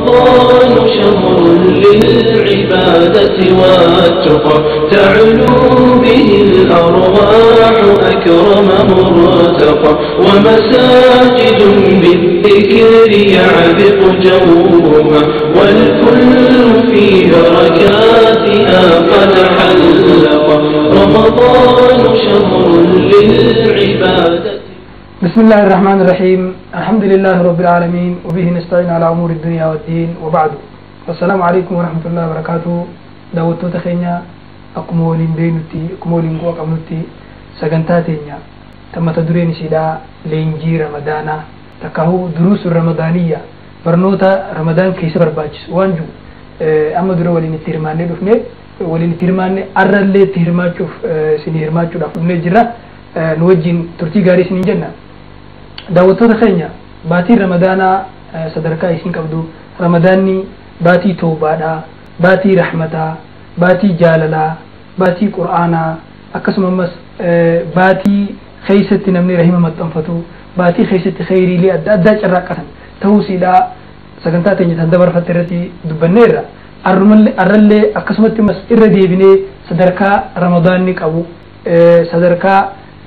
رمضان شهر للعبادة والتقى، تعلو به الأرواح أكرم مرتقى، ومساجد بالذكر يعبق جوها، والكل في بركاتها قد حلق. رمضان شهر للعبادة. بسم الله الرحمن الرحيم. الحمد لله رب العالمين، وبه نستعين على أمور الدنيا والدين، وبعد. السلام عليكم ورحمة الله وبركاته. دعوتو تخينيا أقمولين بينتي أقمولين قوة قمنتي سجنتاتينيا تم تدرين سيدا لينجي رمضانا تكاهو دروس الرمضانية برنوتا رمضان كيس برباج وانجو أما درو ولين الترماني دفني ولين الترماني أرلي تهرماتشوف سني هرماتشو دفني جرا نوجين ترتي غاري سنين جنة. daawwattoota keenya baatiin ramadaanaa sadarkaa isin qabdu ramadaanni baatii toobaadhaa, baatii rahmataa, baatii jaalalaa, baatii qur'aanaa, akkasuma ammas baatii keeysatti namni rahima maxxanfatu, baatii keeysatti kheyriilee adda addaa carraaqqatan ta'uusiidhaa sagantaa teenya tan dabarfatte irratti dubbanneerra. Arrallee akkasumatti ammas irra deebinee sadarkaa ramadaanni qabu, sadarkaa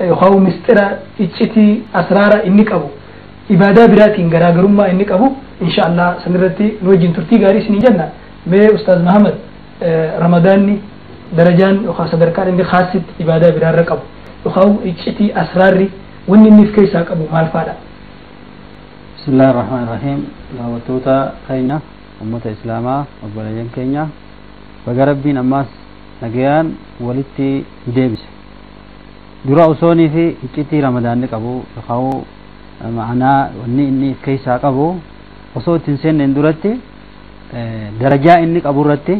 yookaan mistira iccitii asraara inni qabu, ibaadaa biraatiin garaagarummaa inni qabu, insha Allah sanirratti nu wajjin turtii gaarii isinii jenna. Mee Ustaaz Mahamad, ramadaanni darajaan yookaan sadarkaan inni khaasitti ibaadaa biraarra qabu yookaan iccitii asraarri wanni inni of keessaa qabu maal faadha? بسم الله الرحمن الرحيم. daawwattoota keenya, ummata islaamaa, obboleeyyan keenya, baga rabbiin ammaas nagayaan walitti nu deebise. Dura osoonii fi iccitii ramadaanni qabu yookaan ma'anaa wanni inni of keessaa qabu osoo ittiin seenneen duratti, darajaa inni qabu irratti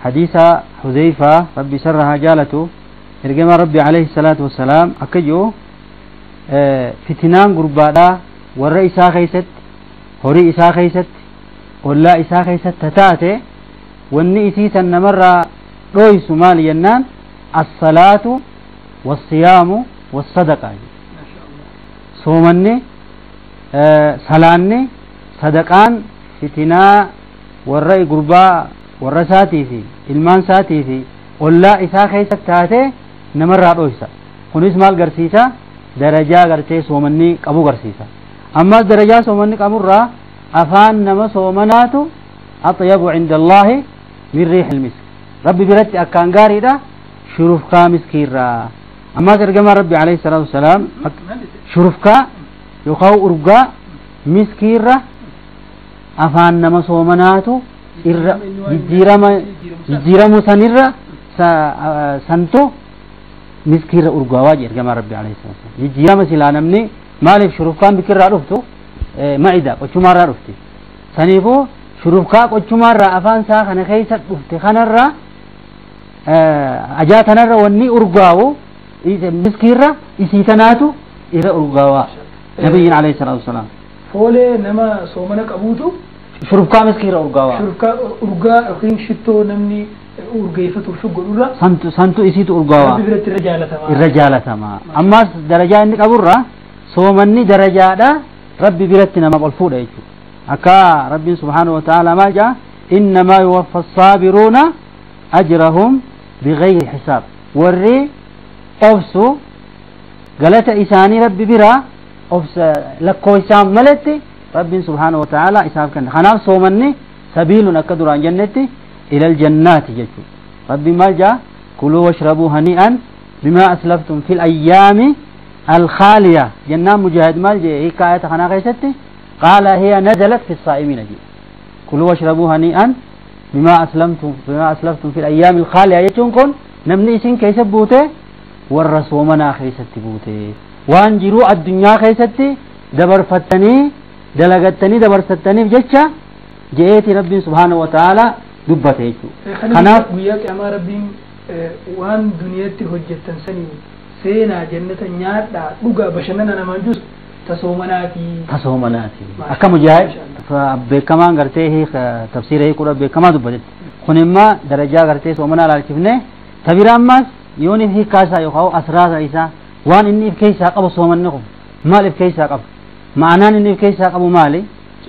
hadiisa Huzeyfaa, rabbi isarra haa jaalatu, ergamaa rabbi alayhi salaatu wassalaam akka jiru, fitinaan gurbaadhaa warra isaa keessatti, horii isaa keessatti, ollaa isaa keessatti taate, wanni isii san namarraa dhoysu maali jennaan, assalaatu wassiyaamu wassadaqa. Soomanni, salaanni, sadaqaan fitinaa warra gurbaa warra isaatii fi ilmaan isaatii fi ollaa isaa keessatti taate namarraa dhoysa. Kunis maal garsiisa? Darajaa gartee soomanni qabu garsiisa. Ammas darajaa soomanni qaburraa afaan nama soomanaatu axyabu cinda allaahi min riixil misk, rabbi biratti akkaan gaariidha shurufkaa miskiirraa. Ammas ergamaa rabbi alayhi salaatu wasalaam shurufkaa yookaan urgaa miskiirra afaan nama soomanaatu irra jijjiirama, jijjiiramu sanirra santu miskiirra urgaawaa jedhe ergamaa rabbi alayhi salaatu wasalaam. Jijjiirama silaa namni maaliif shurufkaan bikirraa dhuftu macida qochumaarraa dhufti. Saniifuu shurufkaa qochumaarraa afaan isaa kana keessa dhufte kanarra ajaa tanarra wanni urgaawu miskiirra isii tanaatu irra urgaawaa nabiyyiin alayhi salaatu wasalaam. Foolee nama soomana qabuutu shurufkaa miskiirra urgaawaa. Shurufkaa urgaa yookiin shittoo namni urgeeffatuuf godhurra santu isiitu urgaawaa. Rabbi biratti irra jaalatamaa. Irra jaalatamaa. Ammas darajaa inni qaburra soomanni darajaadha rabbi biratti nama ol fuudha jechuudha. Akka rabbiin subhaanahu wa ta'ala maal jedha? Innamaa yuwaffa saabiruuna ajrahum bighayri hisaab. Warri obsu galata isaanii rabbi biraa obsa lakkoofsaan malatti rabbiin subhaanahu wa ta'ala isaaf kenna. Kanaaf soomanni sabiilun akka duraan jennetti ilal jannaati jechuudha. Rabbiin maal jedha? Kuluu washrabuu hani'an bimaa aslaftum fil ayyaami الخالية. جنان مجاهد مال جي هيك آية خنا قيستي قال هي نزلت في الصائمين جي. كلوا واشربوا هنيئا بما أسلفتم في الأيام الخالية يجون كن نمني إسين كيس بوته والرسومنا خيستي بوته وان جرو الدنيا خيستي دبر فتني دلغتني دبر ستني بجتشا جئتي ربي سبحانه وتعالى دبته يجو. Kanaaf guyyaa qiyaamaa rabbiin waan duniyaatti hojjettan sanii seenaa jannata nyaadhaa dhugaa bashannana namaan jus tasoomanaati. Tasoomanaati. Akka mujaahid beekamaan gartee tafsiira hiikuudha beekamaa dubbatetti. Kun immoo darajaa gartee soomanaa ilaalchifne tabira ammas yoon if hiikaa isaa yookaan asraasa isaa waan inni if keessaa qabu, soomanni kun maal if keessaa qabu, ma'anaan inni if keessaa qabu maali?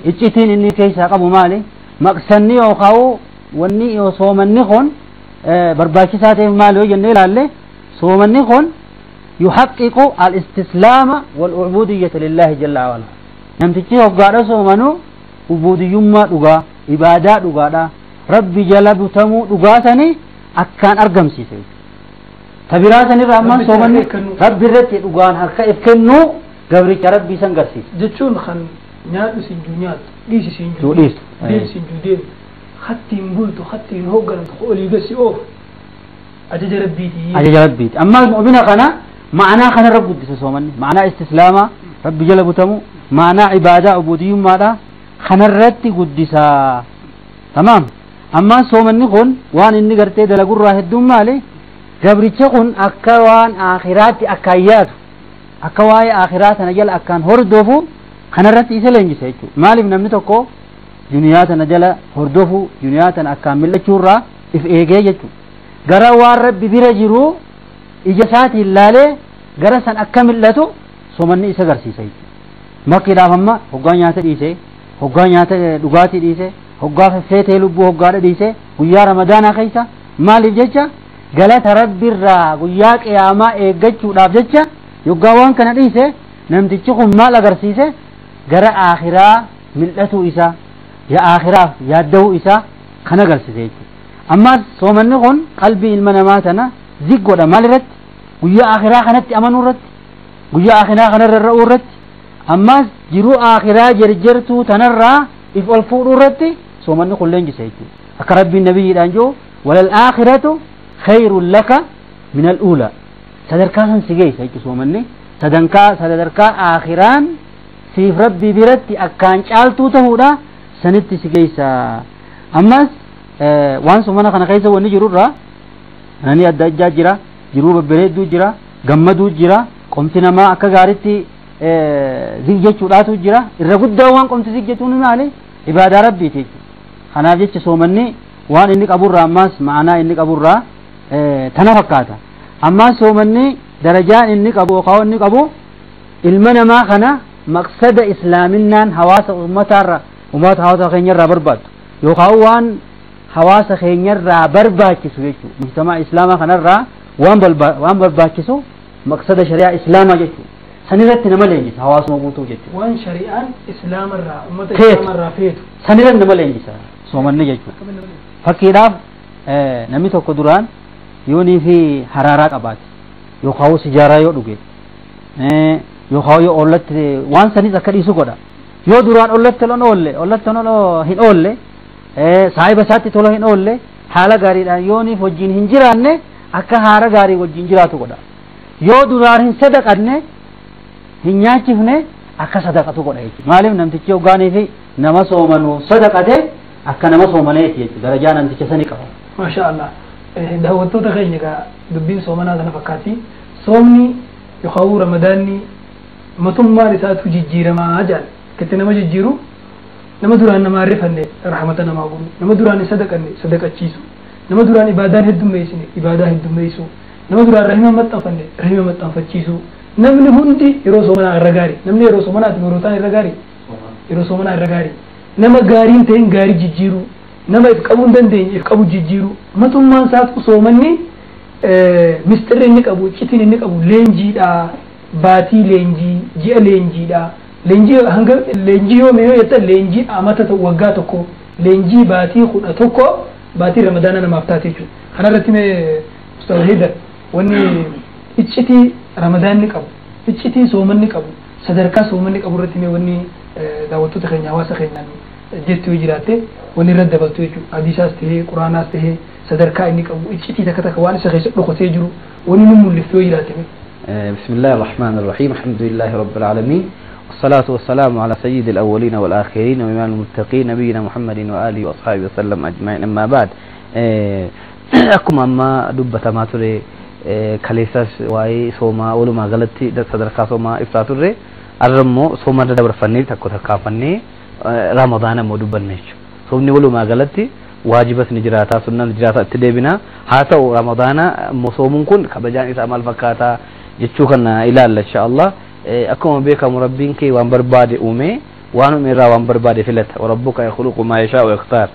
Iccitiin inni keessaa qabu maali? Maqsanni yookaan wanni soomanni kun barbaachisaa ta'eef maali yoo jennee ilaalle soomanni kun yuhaqqiqu al-istislaama wal-ubuudiyyata lillahi jalla wa'ala. Namtichi hoggaadha soomanu ubuudiyyummaa dhugaa, ibaadaa dhugaadha, rabbi jala butamuu dhugaa sanii akkaan argamsiise. Tabiraa sanirraa ammaan soomanni rabbi irratti dhugaan harka if kennuu gabricha rabbii san garsiisa. Jechuun kan nyaadhu siin juu nyaattu, dhiisi siin juu dhiistu, deemi siin juu deemtu, hattiin bultu, hattiin hoogganamtu, olii gasi oofu ajaja rabbiiti. Ajaja rabbiiti. Amma mu'mina kana ma'anaa kanarra guddisa soomanni. Ma'anaa istislaamaa rabbi jala butamu, ma'anaa ibaadaa ubuudiyyummaadha kanarratti guddisa. Tamaam. Ammaan soomanni kun waan inni gartee dalagurraa hedduun maali? Gabricha kun akka waan aakhiraatti akkaan yaadu, akka waa'ee aakhiraa sana jala akkaan hordofu kanarratti isa leenjisa jechuudha. Maaliif namni tokko duniyaa tana jala hordofu, duniyaa tana akkaan mil'achuurraa if eegee jechuudha. Gara waan rabbi bira jiru ija isaatiin laalee gara san akka mil'atu soomanni isa agarsiisa jechuudha. Makkiidhaaf amma hoggaa nyaata dhiise, hoggaa nyaata dhugaatii dhiise, hoggaa feetee lubbuu hoggaadha dhiise guyyaa ramadaanaa keessa maaliif jecha galata rabbiirraa guyyaa qiyaamaa eeggachuudhaaf jecha yoggaa waan kana dhiise namtichi kun maal agarsiise gara aakhiraa mil'atuu isaa ya aakhiraaf yaadda'uu isaa kan agarsiise jechuudha. Ammas soomanni kun qalbii ilma namaa tana ziggoodha maal irratti guyyaa aakhiraa kanatti amanuu irratti guyyaa aakhiraa kanarra ra'uu irratti ammas jiruu aakhiraa jerjertuu tanarraa if ol fuudhuu irratti soomanni kun leenjisa jechuudha. Akka rabbiin nabiyyiidhaan jiru walal aakhiratu khayrun laka min al-uula. Sadarkaa san si geessa jechuudha soomanni. Sadarkaa aakhiraan siif rabbi biratti akkaan caaltuu ta'uudha sanitti si geessa. Ammas waan soomana kana keessa wanni jirurraa nani adda addaa jira, jiruu babbareedduu jira, gammaduu jira, qomti namaa akka gaariitti zig jechuudhaatu jira. Irra guddaa waan qomti zig jechuun maali? Ibaadaa rabbiiti jechuudha. Kanaaf jecha soomanni waan inni qaburraa ammas ma'anaa inni qaburraa tana fakkaata. Ammas soomanni darajaan inni qabu yookaan inni qabu ilma namaa kana maqsada islaaminaan hawaasa uummataarra uummata hawaasa keenyarraa barbaadu yookaan waan hawaasa keenyarraa barbaachisu jechuudha. Mujtamaa islaamaa kanarraa waan barbaachisu maqsada shari'aa islaamaa jechuudha. Sanirratti nama leenjisa hawaasuma guutuu jechuudha. Waan shari'aan islaamarraa uummata islaamarraa feetu. Sanirratti nama leenjisa soomanni jechuudha. Fakkiidhaaf namni tokko duraan yoonii fi haraaraa qabaate yookaan sijaaraa yoo dhuge yookaan yoo ollatti waan sanis akka dhiisu godha. Yoo duraan ollatti tola oolle ollatti tola hin oolle saahiba isaatti tola hin oolle haala gaariidhaan yooniif wajjin hin jiraanne akka haara gaarii wajjin jiraatu godha. Yoo duraan hin sadaqanne hin nyaachifne akka sadaqatu godha jechuudha. Maaliif namtichi hoggaanii fi nama soomanu sadaqate akka nama soomaneeti jechuudha. Darajaa namticha sani qaba. Maasha Allah. Daawwattoota keenya egaa dubbiin soomanaa sana fakkaatti. Soomni yookaan ramadaanni matummaan isaatu jijjiiramaa jedhan. Akkatti nama jijjiiru nama duraan nama arrifanne rahmata namaa godhu, nama duraan hin sadaqanne sadaqachiisu, nama duraan ibaadaan heddummeessine ibaadaa heddummeessu, nama duraan rahima maxxanfanne rahima maxxanfachiisu. Namni hundi yeroo soomanaa irra gaarii, namni yeroo soomanaati yeroo ta'an irra gaarii, yeroo soomanaa irra gaarii. Nama gaariin ta'in gaarii jijjiiru, nama if qabuu hin dandeenye if qabu jijjiiru. Matummaan isaatu soomanni mistirri inni qabu, iccitiin inni qabu leenjiidha, baatii leenjii, ji'a leenjiidha. Leenjii hanga leenjii yoo mee jettan leenjii amata waggaa tokko, leenjii baatii 11 baatii ramadaana namaaf taate jechuudha. Kanarratti mee Ustaaz Haydar wanni iccitii ramadaanni qabu, iccitii soomanni qabu, sadarkaa soomanni qabu irratti mee wanni daawwattoota keenya hawaasa keenyaan jettu yoo jiraatte wanni irratti dabaltu jechuudha. Hadiisaas tahee quraanaas tahee sadarkaa inni qabu iccitii takka takka waan isa keessa dhokatee jiru wanni nu mul'iftu yoo jiraatte mee. بسم الله الرحمن الرحيم. الحمد لله رب العالمين والصلاة والسلام على سيد الأولين والآخرين وإمام المتقين نبينا محمد وآله وأصحابه وسلم أجمعين. أما بعد أكما أما دبة ما تري كليساس واي سوما ولما غلطي صدرك سوما إفتاتوري الرمو سوما دبر فني تكو تكافني رمضان مو دبنيش سومني ولما غلطي واجبة نجراتا سنة نجراتا تدبنا حتى رمضان مصوم كن كبجان إذا مال فكاتا جتشوكنا إلى إن شاء الله. akkuma beekamu rabbiin kee waan barbaade uume Waan uume irraa waan barbaade filata. Rabbuka yakhluqu maa yashaa'u wa yakhtaar.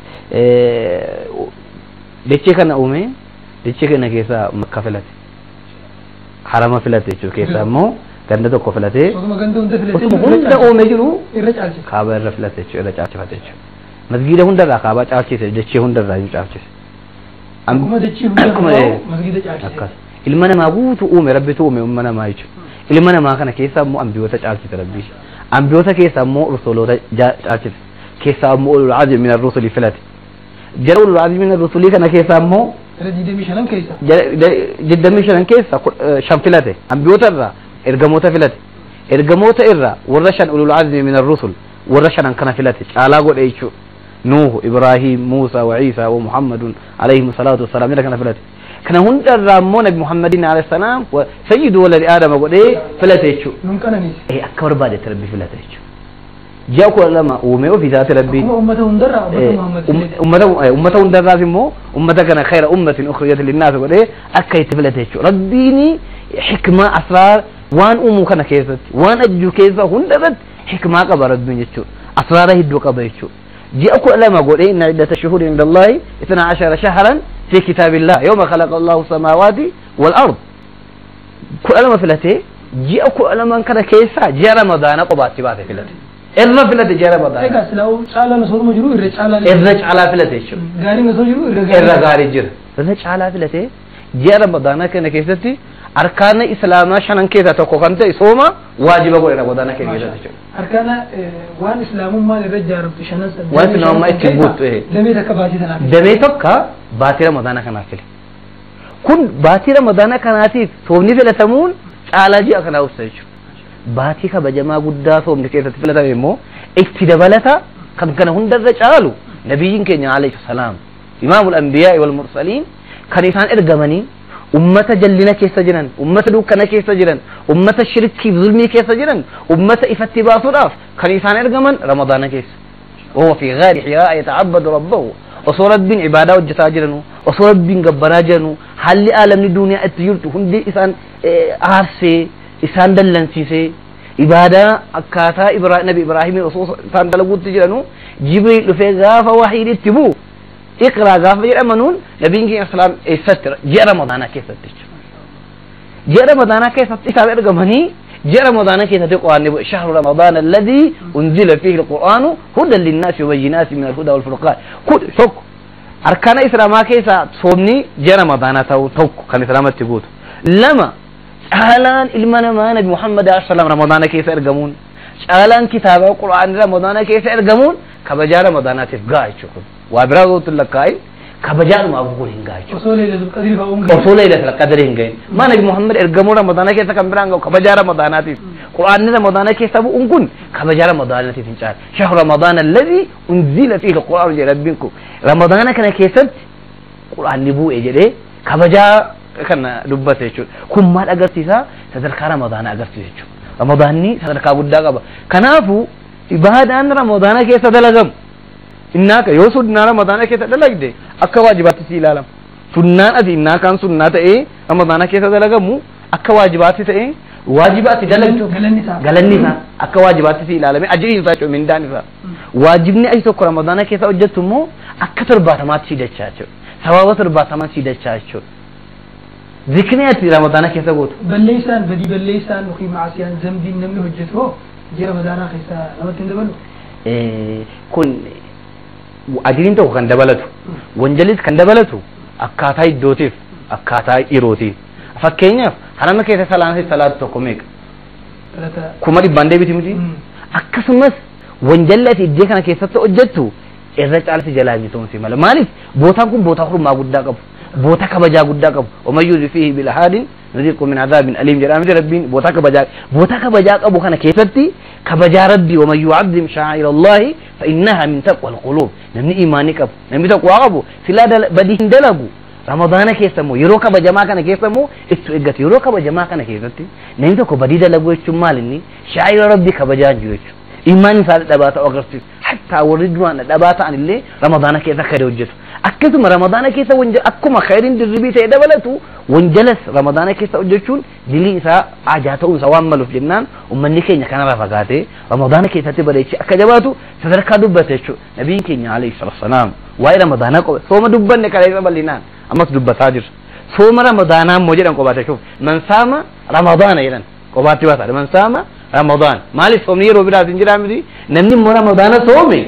Dachee kana uume, dachee kana keessaa Makka filate, harama filate jechuudha. Keessaa immoo ganda tokko filatee Osuma ganda hunda filatee osuma hunda uume jiru irra caalchise. Kaaba irra filate jechuudha, irra caalchifate jechuudha. Masgiida hundarraa kaabaa caalchise, dachee hundarraa hin caalchise. Akkuma dachee hunda Akkuma masgiida caalchise. Akkas. Ilma namaa guutuu uume, Rabbitu uume ilma namaa jechuudha. Ilma namaa kana keessa immoo ambiyoota caalchise Rabbi. Ambiyoota keessa immoo rusuloota caalchise. Keessaa immoo ulul azmi min ar-rusuli filate. Jara ulul azmi min ar-rusuli kana keessa immoo Jara 25 keessa. 25 keessa 5 filate. Ambiyoota irraa ergamoota filate. Ergamoota irraa warra 5 ulul azmi min ar-rusul warra 5 kana filate caalaa godhe jechuudha. Nuuhu, Ibraahiim, Muusaa wa Iisaa wa Muhammadun alayhim salaatu wassalaam jara kana filate. Kana hundarraa immoo Nabi Muhammadin alayhi salaam sayyidu waladi Aadama godhee filate jechuudha. Nun qananiise. Akka barbaadetti Rabbi filate jechuudha. Ji'a 12 uumee ofii isaati Rabbi. Akkuma uummata hundarraa uummata Muhammad filate. Uummata hundarraas immoo uummata kana khayra ummatin ukhrijat linnaas godhee akka itti filate jechuudha. Rabbiin hikmaa asraar waan uumuu kana keessatti waan ajju keessa hundarratti hikmaa qaba Rabbiin jechuudha. Asraara hedduu qaba jechuudha. Ji'a 12 godhee inna iddata shuhuuri inda Allaahi 12 shahran fi kitaabillah yawma khalaqa Allahu samaawaati wal ard. 12 filatee ji'a 12 kana keessaa ji'a Ramadaana qobaatti baate filate. Irra filate ji'a Ramadaana. Egaa silaa caalaan osoo jiru irra caalaan. Irra caalaa filate jechuudha. Gaariin osoo jiru irra gaarii. Irra gaarii jira. Irra caalaa filatee ji'a Ramadaana kana keessatti arkaana Islaamaa 5 keessaa tokko kan ta'e sooma waajiba godhe Ramadaana kana keessatti jechuudha. Arkaana waan Islaamummaan irra ijaaramtu shanan san. Waan Islaamummaa ittiin guuttu. Damee takka baatii tanaaf. Damee tokko baatii Ramadaana kanaaf file. Kun baatii Ramadaana kanaatiif soomni filatamuun caalaa ji'a kanaa ibsa jechuudha. Baatii kabajamaa guddaa soomni keessatti filatame immoo itti dabalata kan kana hundarra caalu nabiyyiin keenya alayhi salaam imaamul anbiyaa'i wal mursaliin kan isaan ergamanii ummata jallina keessa jiran, ummata dukkana keessa jiran, ummata shirkii zulmii keessa jiran, ummata ifatti baasuudhaaf kan isaan ergaman Ramadaana keessa. وهو في غار حراء يتعبد ربه. osoo Rabbiin ibaadaa hojjetaa jiranu, osoo Rabbiin gabbaraa jiranu, haalli aalamni duniyaa itti jirtu hundi isaan aarsee, isaan dallansiisee, ibaadaa akkaataa Nabi Ibraahimii osoo isaan dalaguutti jiranu, Jibriil dhufee gaafa wahiin itti bu'u, iqraa gaafa jedhamanuun Nabiin keenya salaam eessatti ji'a Ramadaanaa keessatti jechuudha. Ji'a Ramadaanaa keessatti isaan ergamanii ji'a Ramadaanaa keessatti Qur'aanni bu'e. Shahru Ramadaana alladhii unzila fiihi alqur'aanu hudan linnaasi wa bayyinaati min alhudaa wal furqaan. Kun tokko arkaana Islaamaa keessaa soomni ji'a Ramadaanaa ta'u tokko kan Islaamatti guutu. Lama caalaan ilma namaa Nabi Muhammad alayhi salaam Ramadaana keessa ergamuun caalaan kitaaba Qur'aanni Ramadaana keessa ergamuun kabajaa Ramadaanaatiif ga'a jechuudha. Waa biraa gootu lakkaa'in kabajaadhumaaf kun hin ga'a jechuudha. Osoo Laylatul Qadri fa'aa hin gahin. Osoo Laylatul Qadri hin gahin. Maa Nabi Muhammad ergamuu Ramadaana keessa kan biraan ga'u kabajaa Ramadaanaatiif. Qur'aanni Ramadaana keessa bu'uun kun kabajaa Ramadaanaatiif hin caalu. Shahru Ramadaana alladhii unzila fiihi al-Qur'aan jedhe Rabbiin kun. Ramadaana kana keessatti Qur'aanni bu'e jedhee kabajaa kana dubbate jechuudha. Kun maal agarsiisa? Sadarkaa Ramadaanaa agarsiisa jechuudha. Ramadaanni sadarkaa guddaa qaba. Kanaafuu ibaadaan Ramadaana keessa dalagamu innaaka yoo sunnaa Ramadaana keessa dalagde akka waajibaatti si ilaalama. Sunnaan ati innaakaan sunnaa ta'ee Ramadaana keessa dalagamu akka waajibaatti ta'ee waajiba ati dalagdu Galanni isaa. Galanni isaa akka waajibaatti si ilaalame ajriin isaa jechuudha, mindaan isaa. Waajibni ati tokko Ramadaana keessa hojjettu immoo akka 70tti si dachaa jechuudha. Sababa 70 si dachaa jechuudha. Zikni ati Ramadaana keessa gootu. Balleessaan badii balleessaan yookiin maasiyaan zambiin namni hojjetu hoo ji'a Ramadaanaa keessa namatti hin dabalu? Kun ajriin tokko kan dabalatu, wanjalis kan dabalatu akkaataa iddootiif akkaataa yerootiin. Fakkeenyaaf harama keessa salaansi salaatu tokko meeqa? 100,000 deebiti miti? Akkasumas wanjalli ati iddoo kana keessatti hojjettu irra caalsi jalaa hin mala. Maaliif? Bootaan kun bootaa hurmaa guddaa qabu. Boota kabajaa guddaa qabu. Omayyuu fiihi bilhaadin nuziqu min azaabin aliim jedhaa miti Rabbiin boota kabajaa. Boota kabajaa qabu kana keessatti kabajaa Rabbii omayyuu abdim shaa'ira Allaahi fa innaha min taqwa alquluub. Namni imaanii qabu, namni taqwaa qabu silaa badii hin dalagu. Ramadaana keessa immoo yeroo kabajamaa kana keessa immoo itti eeggatu. Yeroo kabajamaa kana keessatti namni tokko badii dalagu jechuun maal inni shaa'ira Rabbii kabajaa jiru jechuudha. Imaan isaa dadhabaa ta'uu agarsiisa. Hattaa warri duraan dadhabaa ta'an illee Ramadaana keessa akka hojjetu. Akkasuma Ramadaana keessa akkuma khayriin dirribii ta'e dabalatu, wanjalas Ramadaana keessa hojjechuun dilii isaa ajaa ta'uun isaa waan maluuf jennaan, ummanni keenya kanarraa fagaatee Ramadaana keessatti bareechee akka jabaatu sadarkaa dubbate jechuudha. Nabiin keenya alayhi salaatu wasalaam waa'ee Ramadaanaa qofa sooma dubbanne kana isa bal'inaan ammas dubbataa jira. Sooma Ramadaanaa immoo jedhan qobaate jechuuf, man saama Ramadaana jedhan qobaatti baasaadha. Man saama Ramadaan maaliif soomni yeroo biraas hin jiraa miti, namni immoo Ramadaana soome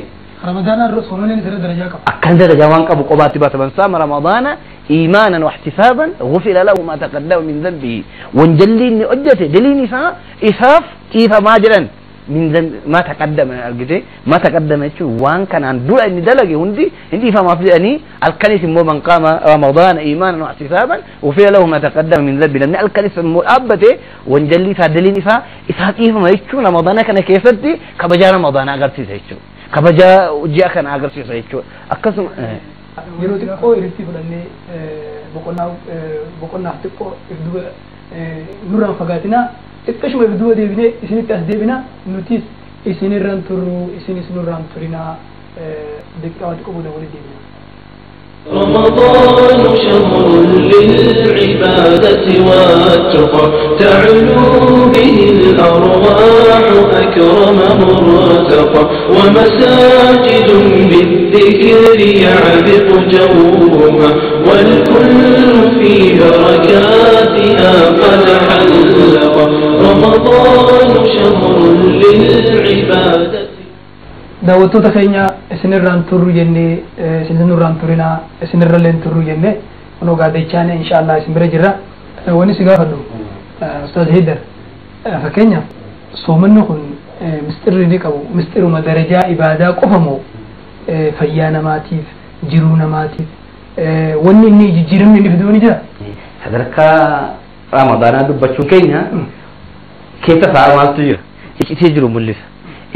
Ramadaana soomanii isirra darajaa qaba. Akkan darajaa waan qabu qobaatti baasa. Man saama Ramadaana iimaanan واحتسابا غفر له ما تقدم من ذنبه. Wanjalli inni hojjete, diliin isaa isaaf dhiifamaa jedhan. من ذنب ما تقدم argite, ما تقدم jechuun waan kanaan dura inni dalage hundi hin dhiifamaaf jedhanii. Halkanis immoo man qaama Ramadaana iimaanan واحتسابا غفر له ما تقدم من ذنبه. Namni halkanis immoo dhaabbate wanjalli isaa, diliin isaa isaaf dhiifama jechuun Ramadaana kana keessatti kabajaa Ramadaana agarsiisa jechuudha, kabajaa ji'a kana agarsiisa jechuudha. Akkasuma yeroo xiqqoo irratti fudhannee boqonnaa boqonnaaf xiqqoo if duba nurraan fagaatinaa, xiqqashuma if duba deebinee isinitti as deebina. Nutis isinirraan turru, isinis nurraan turinaa, daqiiqaa xiqqoo booda walitti deebina. رمضان شهر للعبادة والتقى، تعلو به الأرواح أكرم مرتقى، ومساجد بالذكر يعبق جوها، والكل في بركاتها قد حلق. رمضان شهر للعبادة. Daawwattoota keenya, isinirraan turru jennee, isin nurraan turinaa, isinirra illee turru jennee, kunoo gaaddachaane insha Allah isin bira jirra. Wanni si gaafadhu, Ustaaz Hidar, fakkeenyaaf soomanni kun misxirri inni qabu misxiruma darajaa ibaadaa qofa moo fayyaa namaatiif, jiruu namaatiif wanni inni jijjiiramni inni fiduu ni jira? Sadarkaa Ramadaanaa dubbachuun keenya keessa isaa maaltu jira? Iccitii jiru mul'isa.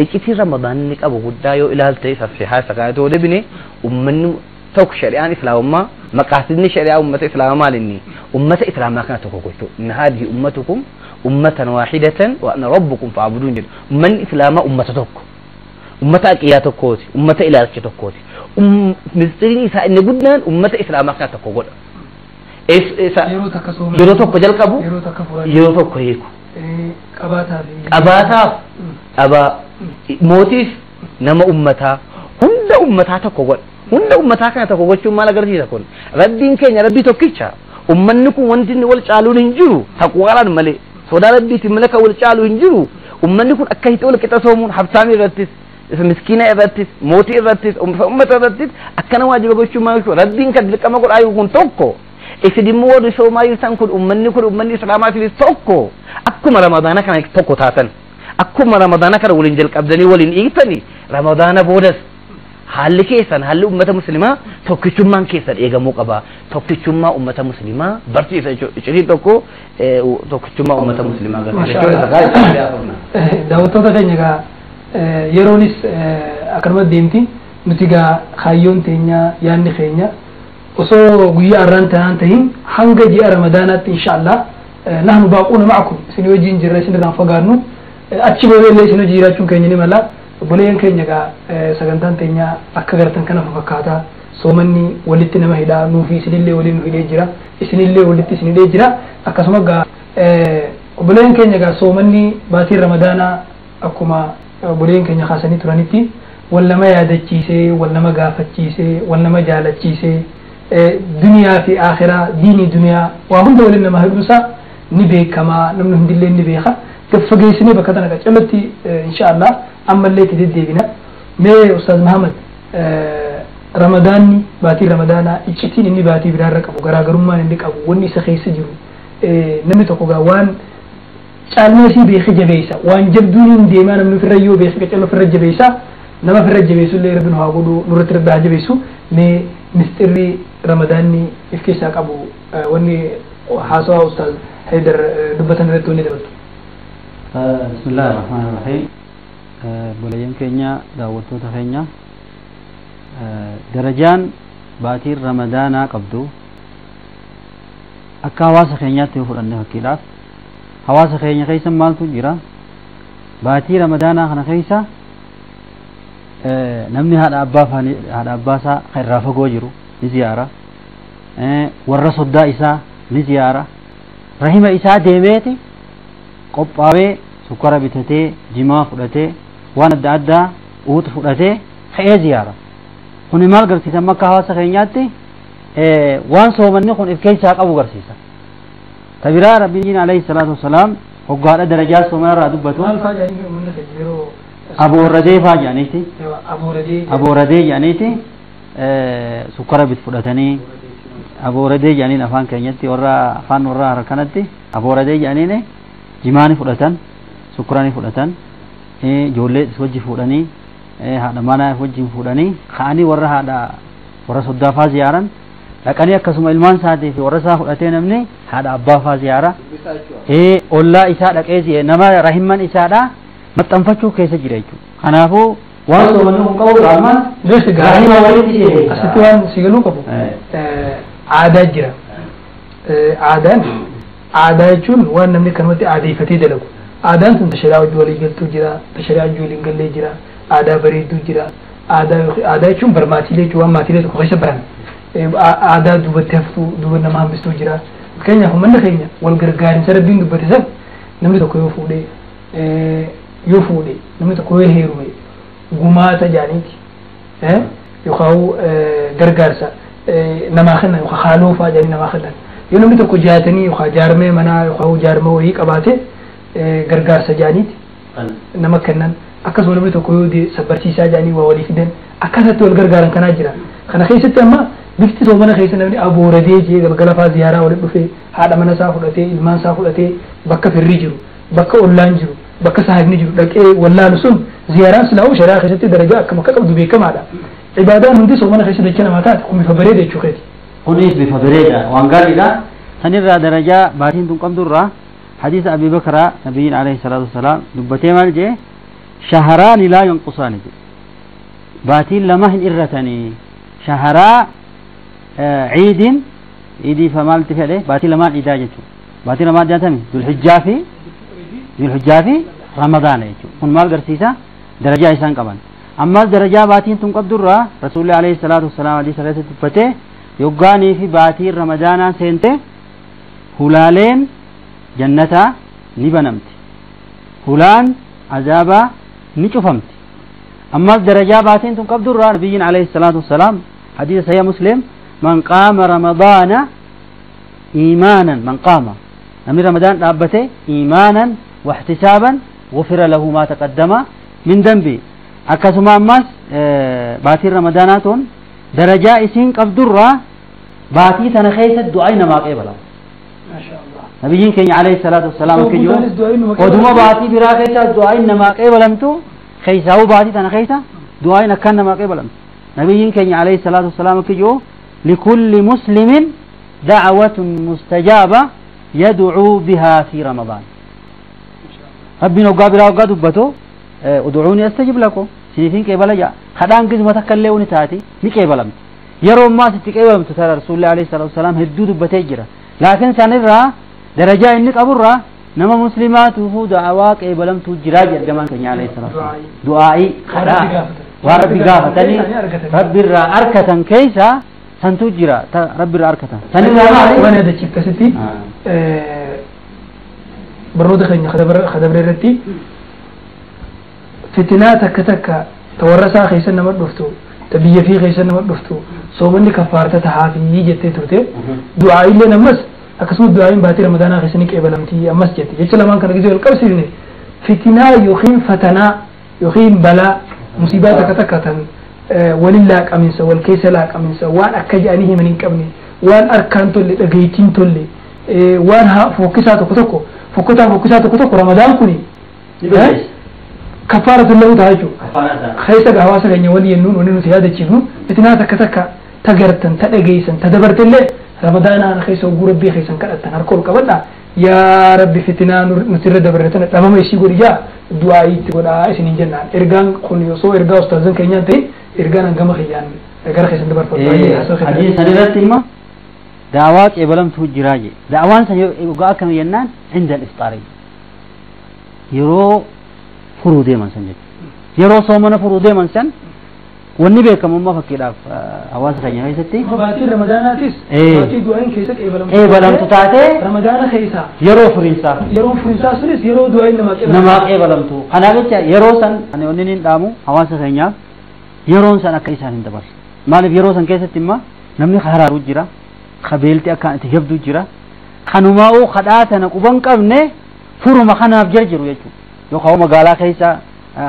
Iccitii Ramadaanni qabu guddaa yoo ilaalte, saffii isa kana ta'uu dhabine, ummanni tokko shari'aan islaamummaa, maqaasidni shari'aa ummata islaamaa maal inni? Ummata islaamaa kana tokko gochuu. إن هذه أمتكم أمة واحدة وأنا ربكم فاعبدون jedhu. Ummanni islaamaa ummata tokko, ummata aqiyaa tokkooti, ummata ilaalcha tokkooti. Mistiriin isaa inni guddaan ummata islaamaa kana tokko godha. Yeroo takka sooma, yeroo tokko jalqabu, yeroo takka furan, yeroo tokko hiiku, qabaataa fi qabaataaf dhabaa, mootiif nama ummataa, hunda ummataa tokko godha. Hunda ummataa kana tokko gochuun maal agarsiisa kun? Rabbiin keenya rabbii tokkicha. Ummanni kun wanti inni wal caaluun hin jiru, taqwaadhaan malee, sodaa rabbiitiin malee kan wal caalu hin jiru. Ummanni kun akka hixa wal qixa soomuun habtaamii irrattis, isa miskiina irrattis, mootii irrattis, ummata irrattis akkana waajiba gochuun maal jechuudha? Rabbiin kan dirqama godhaa kun tokko. Isin immoo warri soomaa jirtan kun, ummanni kun ummanni islaamaatiifis tokko. Akkuma Ramadaana kana tokko taatan, akkuma Ramadaana kana waliin jalqabdanii waliin dhiiftanii, Ramadaana boodas haalli keessan, haalli ummata muslimaa, tokkichummaan keessan eegamuu qaba. Tokkichummaa ummata muslimaa barsiisa jechuudha. Iccitiin tokko tokkichummaa ummata muslimaa agarsiisa jechuudha. Daawwattoota keenya egaa yeroonis akkanuma deemti. Nuti egaa kaayyoon teenya, yaadni keenya osoo guyyaa arraan tanaan tahin hanga ji'a Ramadaanaatti insha Allah نحن باقون معكم, isin wajjin jirra, isin irraan fagaannu. Achi booda illee isin hojii jiraachuun keenya ni mala. Obboleeyyan keenya egaa sagantaan teenya akka gartan kana fakkaata. Soomanni walitti nama hidhaa, nuufi isinillee waliin nu hidhee jira, isinillee walitti isin hidhee jira. Akkasuma egaa obboleeyyan keenya egaa soomanni baatiin Ramadaanaa akkuma obboleeyyan keenya kaasanii turanitti wal nama yaadachiisee, wal nama gaafachiisee, wal nama jaalachiisee, duniyaa fi akhiraa, diinii duniyaa waa hunda waliin nama hidhuusaa ni beekamaa, namni hundillee ni beeka. Gaffageessinee bakka tana qaccalatti insha Allah ammallee itti deddeebina. Mee Ustaaz Muhammad, Ramadaanni, baatiin Ramadaanaa iccitiin inni baatii biraarra qabu, garaagarummaan inni qabu, wanni isa keessa jiru, namni tokko gaa waan caalmeesii beekee jabeessa, waan jabduun hin deemaa, namni ofirra yoo beekee qaccala ofirra jabeessa, nama ofirra jabeessu illee rabbi nu haa godhu, nurratti rabbi haa jabeessu. Mee misxirri Ramadaanni if keessaa qabu, wanni haasawaa Ustaaz Haydar dubbatan irratti wanni dabaltu. بسم الله الرحمن الرحيم. Obboleeyyan keenya, daawwattoota keenya, darajaan baatiin Ramadaanaa qabdu akka hawaasa keenyaatti yoo fudhanne, fakkiidhaaf hawaasa keenya keessa maaltu jira? Baatii Ramadaanaa kana keessa namni haadha abbaa abbaasaa kan irraa fagoo jiru ni ziyaara, warra soddaa isaa ni ziyaara, rahima isaa deemeeti qophaa'ee sukkara bitatee jimaa fudhatee waan adda addaa uutu fudhatee ka'ee ziyaara. Kuni maal garsiisa? Akka hawaasa keenyaatti waan soomanni kun if keessaa qabu garsiisa. Tabiraa Rabbiin alayhi salaatu wasalaam hoggaadha darajaa soomanarraa dubbatu. Maal fa'aa jedhanii uummanni keenya yeroo Abooradee fa'aa jedhaniiti. Abooradee. Abooradee jedhaniiti sukkara bit fudhatanii abooradee jedhaniin afaan keenyatti warra afaan warra harkanatti abooradee jedhaniin jimaani fudhatan, sukkurani fudhatan, ijoollee wajji fuudhanii, haadha manaa wajjin fuudhanii ka'anii warra haadha warra soddaa fa'aa ziyaaran dhaqanii, akkasuma ilmaan isaatii fi warra isaa fudhatee namni haadha abbaa fa'aa ziyaara, ollaa isaa dhaqee nama rahimman isaadha maxxanfachuu keessa jira jechuudha. Kanaafuu waan soomanni kun qabu ammas rahima walitti dhiyeessa. Asitti waan si galuu qabu aadaa jira. Aadaan aadaa jechuun waan namni kanumatti aadeeffatee dalagu. Aadaan tun tasharaa wajji walii galtuu jira, tasharaa wajji waliin gallee jira, aadaa bareedduu jira. Aadaa jechuun barmaatiilee jechuun waan maatiilee tokko keessa baran. Aadaa duubatti haftuu, duuba nama hambistuu jira. Fakkeenyaaf uummanni keenya wal gargaarinsa Rabbiin dubbate san, namni tokko yoo fuudhee, namni tokko yoo heerume, gumaata jaaniiti yookaan gargaarsa namaa kennan yookaan haaloo fa'aa jedhanii namaa kennan. Yoo namni tokko jaatanii yookaan jaarmee manaa yookaan jaarmee wayii qabaate, gargaarsa jaaniiti nama kennan. Akkasuma namni tokko yoo sabbarsiisaa jedhanii waa walii fidan, akkasatti wal gargaaran kanaa jira. Kana keessatti amma bifti soomana keessa namni abooradee jee galgala fa'aa ziyaaraa walitti dhufee, haadha mana isaa fudhatee, ilmaan isaa fudhatee, bakka firri jiru, bakka ollaan jiru, bakka saahibni jiru dhaqee wallaalu sun, ziyaaraan silaa'uu shari'aa keessatti darajaa akkam akka qabdu beekamaadha. Ibaadaan hundi soomana keessa dacha namaa taate, kun bifa bareeda jechuu keeti. Kunis bifa bareeda waan gaariidha. Sanirraa darajaa baatiin tun qabdurraa hadiisa Abi Bakraa nabiyyiin alayhi salaatu wasalaam dubbatee maal jee? Shaharaani laa yanqusaani jedhe. Baatiin lama hin irratanii, shaharaa ciidin ciidii fa maalti fedhe, baatii lamaan ciidaa jechuudha. Baatii lamaan jaatami Dulhijjaa fi Ramadaana jechuudha. Kun maal garsiisa? Darajaa isaan qaban. Ammas darajaa baatiin tun qabdurraa Rasuulli alayhi salaatu wasalaam hadiisa keessatti dubbatee, yoggaanii fi baatiin Ramadaanaa seente hulaaleen jannataa ni banamti, hulaan azaabaa ni cufamti. Ammas darajaa baatiin tun qabdurraa nabiyyiin alayhi salaatu wasalaam hadiisa sahih Muslim, man qaama Ramadaana iimaanan, man qaama, namni Ramadaan dhaabbate, iimaanan واحتسابا غفر له ما تقدم من ذنبه. Akkasuma ammas baatiin Ramadaanaa tun darajaa isiin qabdurraa baatii tana keessa du'aa namaa qeebalama. Nabiyyiin keenya alayhi salaatu wassalaam akka jiru, oduma baatii biraa keessa du'aayin namaa qeebalamtu, keessaa'uu baatii tana keessa du'aayin akkaan namaa qeebalamtu. Nabiyyiin keenya alayhi salaatu wassalaam akka jiru, likulli muslimin da'watun mustajaaba yad'uu bihaa fi Ramadaan. Rabbiin hoggaa biraa hoggaa dubbatu, ud'uunii astajib lakum, siniifin qeebala jaa. Kadhaan gizma takka illee uni taati ni qeebalamti. Yeroo ammaas itti qeebalamtu tara Rasuulli alayhi salaatu wasalaam hedduu dubbatee jira. Laakiin sanirraa darajaa inni qaburraa nama muslimaatuufuu da'awaa qeebalamtuu jiraa jedhaman keenya alayhi salaatu wasalaam. Du'aa'ii kadhaa waan Rabbi gaafatanii Rabbi irraa arkatan keessa santuu jira, Rabbi irraa arkatan sanirraa maali? Waan yaadachiif akkasitti barnoota keenya kadabre irratti fitinaa takka takka ta warra isaa keessa nama dhuftu, ta biyya fi keessa nama dhuftu, soomanni kaffaarta tahaafii jettee turte. Du'aa illee ammas akkasuma du'aayin baatii Ramadaanaa keessa ni qeebalamtii ammas jette. Jecha lamaan kana gisee wal qabsiifne, fitinaa yookiin fatanaa yookiin balaa musiibaa takka takka tan walin laaqaminsa, wal keessa laaqaminsa, waan akka jedhanii himan hin qabne, waan harkaan tolle, dhageettiin tolle, waan fokkisaa tokko tokko, fokkotaa fokkisaa tokko tokko, Ramadaan kuni kaffaaratu lahu ta'a jechuudha. Keessa hawaasa keenya walii jennuun wanni nuti yaadachiifnu, fitinaa takka takka ta gartan, ta dhageessan, ta dabartellee, Ramadaana kana keessa hogguu Rabbii keessan kadhattan harka ol qabadha. Yaa Rabbi, fitinaa nuti irra dabarre tana dhabama isii godhi jaa du'aa itti godhaa isiniin jennaan. Ergaan kun osoo ergaa ustaazan keenyaan ta'e, ergaan hangama kiyyaan gara keessan dabarfatu. Hadiisa san irratti immoo daawaa qeebalamtuu jiraa jedhe. Daawaan san yeroo akkam jennaan, inda al-ifxaarii, yeroo furuu deeman san jechuudha. Yeroo soomana furuu deeman san Wanni beekamu amma fakkiidhaaf hawaasa keenya keessatti baatii ramadaanaatis baatii du'aan keessatti eebalamtu taate ramadaana keessa yeroo furiinsaa yeroo furiinsaa sunis yeroo du'aan namaa qeebalamtu. Kanaaf jecha yeroo san ani wanni niin dhaamu hawaasa keenyaaf yeroon san akka isaan hin dabarre. Maaliif yeroo san keessatti imma namni haraaru jira, kabeelti akka itti jabdu jira, kanumaa'uu kadhaa tana quban qabne furuma kanaaf jiru jechuudha. Yookaan magaalaa keessa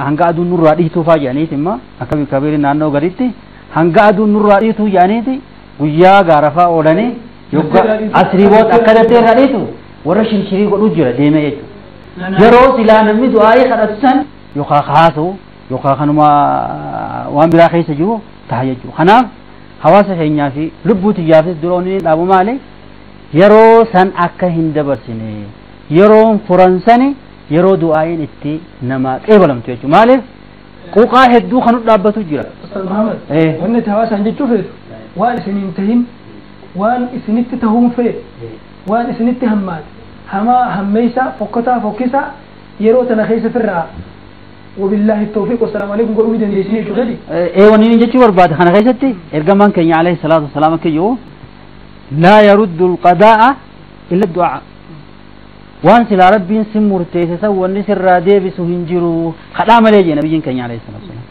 hanga aduun nurraa dhiituu faa jedhaniiti imma akka kabeelli naannoo gaditti hanga aduun nurraa dhiituu jedhaniiti guyyaa gaarafaa oolanii yookaan asrii booda akka dattee irraa dhiitu warra shirshirii godhuu jira deemee jechuudha. Yeroo silaa namni du'aayii kadhatu san yookaan haasa'u yookaan kanuma waan biraa keessa jiru ta'a jechuudha. Kanaaf hawaasa keenyaa fi lubbuu xiyyaafis dura inni dhaabu maali yeroo san akka hin dabarsine yeroon furan sani yeroo du'aayin itti nama qeebalamtu jechuudha. Maaliif quuqaa hedduu kan dhaabbatu jira. Ustaz Muhammad wanni itti hawaasaan jechuu feetu waan isiniin tahin waan isinitti tahuun fee waan isinitti hammaate hamaa hammeeysaa fokkotaa fokkisaa yeroo tana keessa firraa وبالله التوفيق والسلام عليكم قولوا ميدان ليسني شو غدي ايه ونين جتي برباد خنا خيستي ارجمان كenya عليه الصلاه والسلام كيو لا يرد القضاء الا الدعاء وان سلا ربي سمرتي سو وني سر ديبس هنجرو خدا ملي نبيين كenya عليه الصلاه والسلام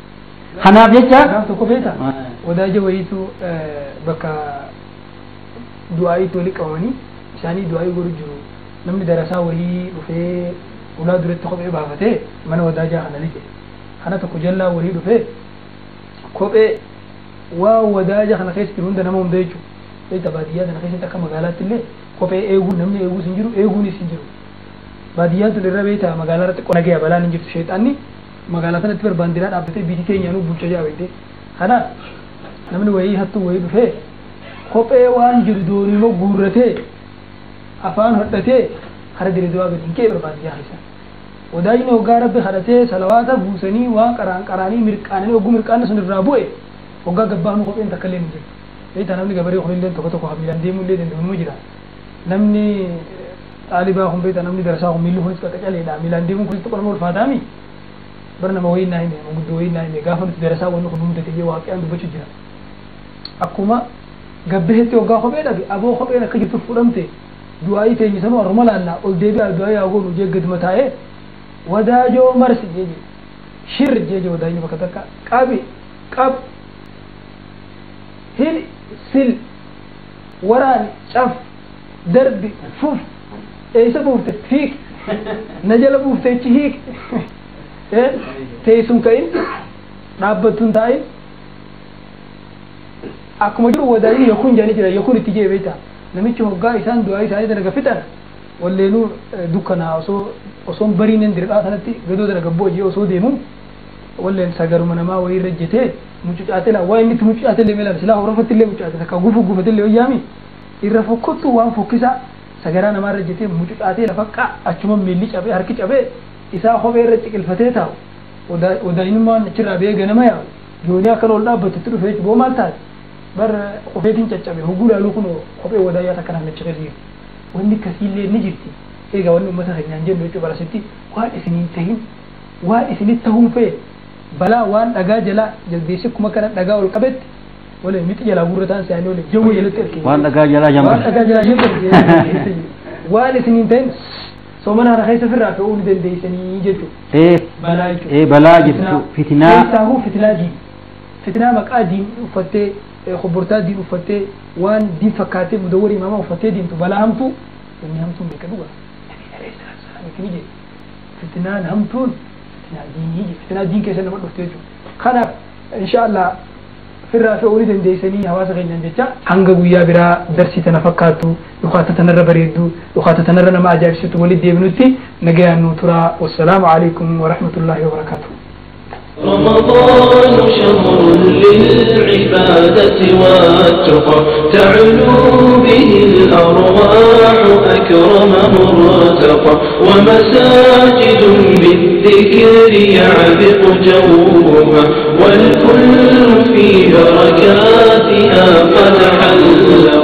خنا بيتا تو كوفيتا وداجه ويتو بكا دعائي تولي قواني ثاني دعائي غورو جرو نمني درسا وهي وفي ولا درت kophee baafatee mana wadaajaa kana liqe kana tokko jallaa wahii dhufee kophee waa wadaaja kana keessatti hunda nama hunda jechuudha. Beektaa baadiyyaa kana keessatti akka magaalaatti illee kophee eeguun namni eeguus hin jiru eeguunis hin jiru. Baadiyyaan tun irra beektaa magaalaa irratti qonna ga'aa balaan hin jirtu sheexanni magaalaa sanatti barbaandiraa dhaabbatee biitii keenyaanuu bulcha jaa beekte. Kana namni wayii hattuu wayii dhufee kophee waan jiru doonii guurratee afaan hodhatee hara dire du'aa gadi hin kee barbaadiyyaa keessa. Wadaajni hoggaa rabbi kadhatee salawaata buusanii waan qaraan qaraanii mirqaananii hogguu mirqaanni sun irraa bu'e hoggaa gabbaanu kopheen takka illee hin jiru. Beektaa namni gabaree kun illee tokko tokko miilaan deemuu illee danda'u jira. Namni xaalibaa kun beektaa namni darasaa kun miilli kunis qaqqacaleedha. Miilaan deemuun kunis tokko nama ulfaataami. Bara nama wayii naa hime manguddoo wayii naa hime gaafa nuti darasaa wanni kun mudate jee waaqiyaan dubbachuu jira. Akkuma gabbeetti hoggaa kophee dhabe aboo kopheen akka jirtu fuudhamte du'aayii teenye sanuu haruma laallaa ol deebi'aa du'aayii haa goonu jee gadi mataa'ee wadaajoo marsi jeje shir jeje wadaajni bakka takka qabi qab hil sil waraani caf darbi fuf eessa buufte fiik na jala buufte ichi hiik teessum ka'in dhaabbattuun taa'in akkuma jiru wadaajni yakun jedhanii jira yakun itti jee beektaa namichi hoggaa isaan du'aa isaanii dalaga fixan walleenuu dukkanaa osoon bariinen dirqaa sanatti gadoo dalaga bo'oo osoo deemu walleen sagaruma namaa wayii irra jetee mucucaatee laa waa inni itti mucucaatee illee meelaan silaa horofatti illee mucucaate takka gufu gufate illee wayyaami irra fokkottu waan fokkisaa sagaraa namaa irra jetee mucucaatee lafa qaa achuma miilli cabee harki cabee isaa kophee irra ciqilfatee taa'u wadaajnummaan achirraa ba'ee ganama yaa'u joonii akka ol dhaabbattu dhufee boo maal taate bar qofeetiin caccabe hogguu laaluu kun kophee wadaayyaa takka naaf nacciqee jiru. Wanni akkasiillee ni jirti. Egaa wanni uummata keenyaan jennu jechuudha barasitti waan isiniin tahin waan isinitti tahuun fe'e balaa waan dhagaa jalaa jaldeessi akkuma kana dhagaa ol qabetti wala mixi jalaa guurrataan se'anii wala jawwa jalatti erke. Waan dhagaa jalaa jamba. Waan dhagaa jalaa jamba waan isiniin tahin soomana hara keessa firraa fe'uu ni dandeessanii jechuudha. Balaa jechuudha. Balaa jirtu fitinaa. Keessaahuu fitinaa diin. Fitinaa maqaa diin uffattee خبرتا دين uffattee waan diin fakkaatee mudawwar imaama uffattee diintu balaa hamtuu wanni hamtuun beeka dhuga nabiin alayhi salaatu wasalaam akkini jedhe fitnaan hamtuun fitnaa diinii jedhe fitnaa diin keessa nama dhufte jechuudha kanaaf insha allah firraa fe'uu ni dandeessanii hawaasa keenyaan jecha hanga guyyaa biraa darsii tana fakkaattu dhukaata tanarra bareeddu dhukaata tanarra nama ajaa'ibsitu walitti deebinutti nagayaan nuu turaa wassalaamu alaikum warahmatullaahi wabarakaatuh. رمضان شهر للعبادة والتقى تعلو به الأرواح أكرم مرتقى ومساجد بالذكر يعبق جوها والكل في بركاتها قد حل.